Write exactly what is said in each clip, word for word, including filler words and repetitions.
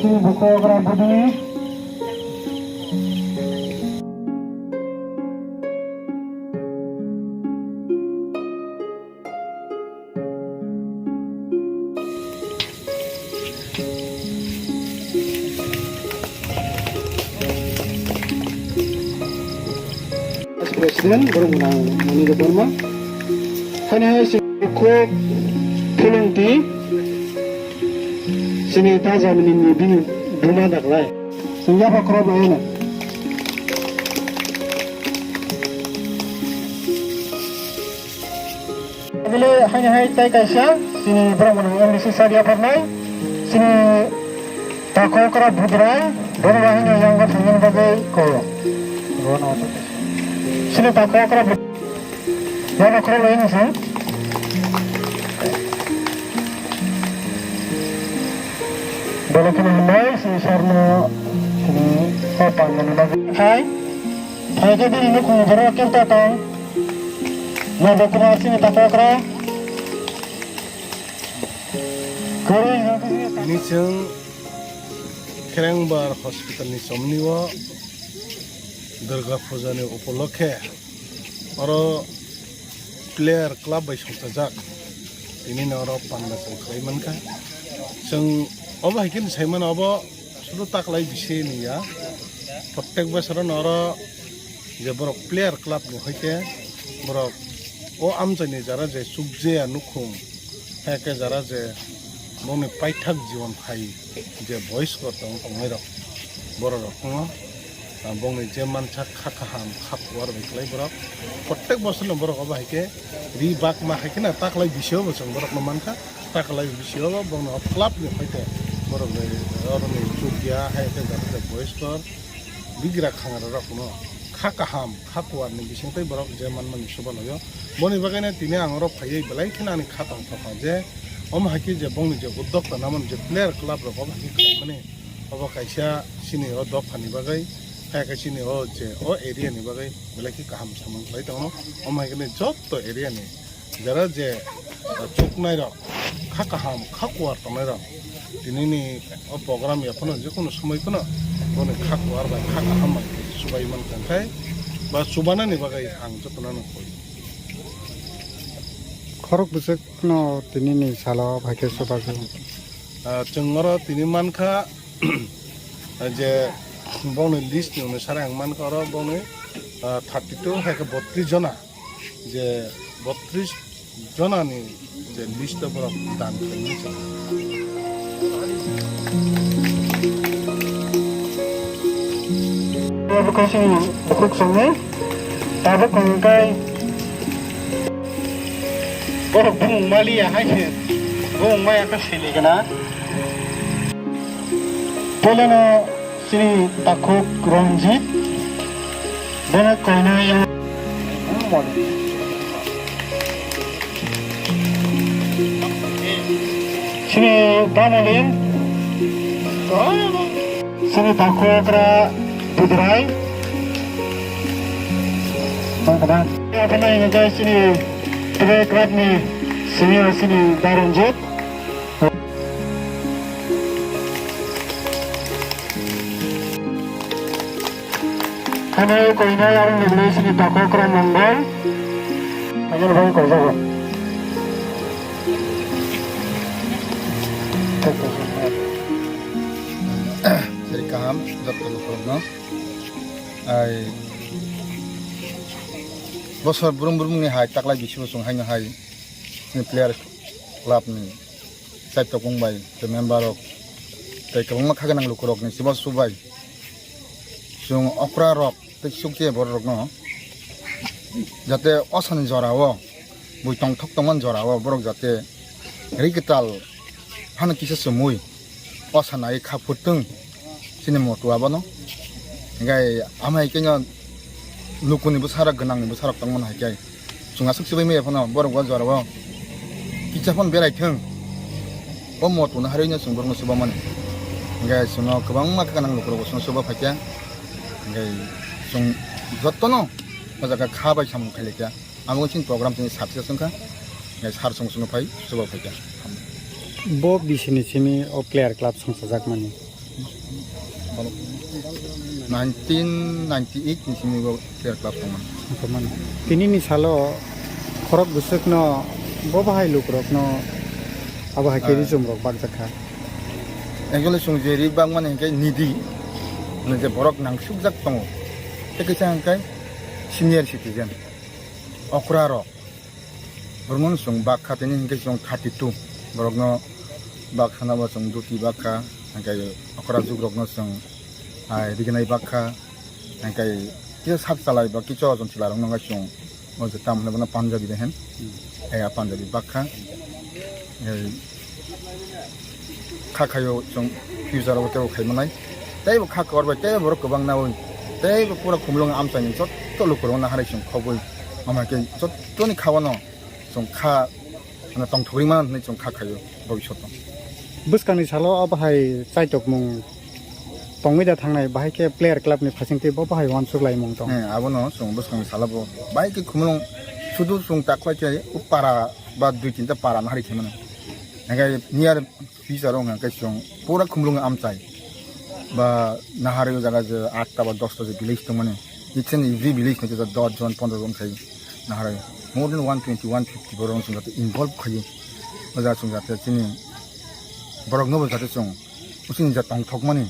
Bukhuk gra buduni. President borok mwnang Mani Debbarma. Hani hai si khuk phulung ti sini ta jamani ni bini buma daklai. Sengya pa khoro bayana. Abole haino hai tai kaisa, chini borok mwnang M D C sir yapharnai, chini takhukra budrai, borok haino yango thangmani bagwi ko. Chini takhukra bud-, yango khoro lai nang sir. Bole kini hwnbai, chini sir no, chini sir pangmani bagwi. Hai, hai khe bini nukhung borok kirta tong. Naibe kwma chini takhukra. Kwrwi. Tini chwng Kherengbar Hospital ni chomni o Durga Puja ni upolokhe oro player club bai songchajak. Tini no oro panda chwng khlai mankha. Chwng obo hai khe sai mano obo Sudu taklai bisi ni ya. Prottek bosoro no oro je borok player club ni hoite borok o amchai ni jara je chukjaya nukhung, hai khe jara je bongni paithak jiwan phai je boys rok tong tongnai rok, borok rok no, ah, bongni je mansa kha kaham kha kuar bai khlai borok. Prottek bosor no borok obo hai khe ri bakma hai khe na taklai bisi o bo chwng borok no mankha. Taklai bisi o bongno club ni hoite borok le oro ni chukya hai khe jara je boys kor bigra khangara rok no kha kaham kha kuar ni bising tei borok je manmani suba laio. Boni bagwi no tini ang oro phaiwi belai kheno ani kha tong thokha je omo hai khe je bongni je uddokta namani je player club rok omo hai khe khlaimani obo kaisa chini o dopha ni bagwi hai khe chini o je o area ni bagwi belai khe kaham samung khlai tongo. Omo hai khe jotto area ni jara je, uh, chuknai rok, kha kaham, kha kuar tongnai rok, tini ni o program ya phano je kono somoi phano boni kha kuar bai kha kaham bai subai mankha khai ba subanani bagwi ang jotono no koi. Khorok bwswk no tini ni salo bai khe subago. Uh, chwng oro tini mankha je bongni list ni onusare ang mankha oro bongni, uh, thirty two hai khe botris jona. Je botris jonani je list o borok dan khlaimani chwng. Bukhuk songni, tabuk hwnkhai borok bumung maliya hai se, bumung maya khe sili gana. Puilano chini takhuk Ranjit, bini koinai chini Damolin, chini takhukra Budrai. Aboni hwnkhai chini Tigre Club ni senior chini Daranjit. Hwnwi koinai aroni bwlwi chini takhukra Mongol. Haino bai koijago. Seri kaham, jotto lukurokno. Ai, bosor brum brumni hai taklai bisi bo chwng haino hai chini player club ni chaitokung bai tei member rok tei kwbangma kha gwnang lukurokni chubachu bai chwng okra rok tei sukje borok rokno jate osani jora o bui tongthok tongmani jora o borok jate ri kwtal phano kisa chumui osa nai kha phutwng chini motu abono. Hinkhe amai khe no lukuni bwsarok gwnangni bwsarok tongmani hai khe chwng aswk chubai maya phano borok o jora o kisa phano berai thwng. O motu no harwi no chwng borokno chubamani. Hinkhe chwngno kwbangma khe gwnang lukurok bo chwngno chuba phaikha. Hinkhe chwng jotono o jaga kha bai samung khailaikha. Amo chini program chini success wngkha. Sar song song phai chuba phaikha. Bo bisini simi o player club songchajakmani. Nineteen ninety-eight ni simi bo player club tongmani. Tongmani. Tini ni salo khorok bwswkno bo bahai lukrokno abo hai khe Ah. rijum rok bakjak kha. Actually, chwng je ri bakmani hwnkhe nidi, hwnwi je borok nangsukjak tongo. Tei kaisa hwnkhe senior citizen, okra rok. Borokno chwng bakha, tini hwnkhe chwng thirty two. Borokno bakha nabo chwng duti bakha, hwnkhe okra jugrokno chwng, ah, rignai bakha, hwnkhe kisa sak chalai ba kisa ojon chwlairokno hwnkhe chwng o je tam hwnwi bono Punjabi de hen. Hmm. Aya Punjabi bakha. Ei, kha khaio chwng future o teibo khai manai. Teibo kha kor bai, teibo borok kwbang nawi. Teibo pura Khumulwng amchaini jotto lukurokno naharwi chwng khobwi. Ama khe jottoni khawano chwng kha, ano tongthogwi mano hwnwi chwng kha khaio bhobishoto. Bwskangni salo abo hai chaitokmung tongwi da thangnai, bahai khe player club ni phasingtwi bo bahai uansuk laimung tong. He, abono chwng bwskangni salo bo bahai khe Khumulwng sudu chwng takhwlai khe o para ba dui tinta para naharwi khe mano. Hingkhe near future o hwnka khe chwng pura Khumulwng amchai ba naharwi o jaga je atta ba dosta je village tongmani. Each and every village ni kisa dos jon, pondro jon khai naharwi. More than one twenty, one fifty borok chwng jate involve khaio. O jaga chwng jate chini borokno bo jate chwng using ja tongthokmani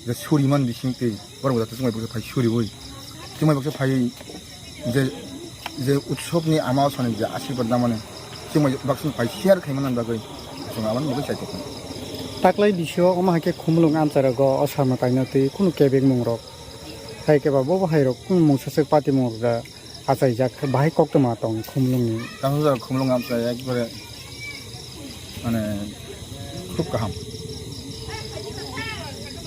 je suriman bising twi borok jate chwng bai phai suriwi. Chwng bai phai je, je utsobni ama soni je asirwad namani chwng bai baksa phai share khaimani bagwi chwng aboni bagwi chaitok. Taklai bisio omo hai khe Khumulwng amchai rogo o samno kainwi twi kunu kebengmung rok. Hai khe ba bo bo hai rok kunu mungsa swk patimung rok da achaijak, bahai koktwma tong Khumulwngni. Tamo jora Khumulwng amchai ekbare mane khub kaham.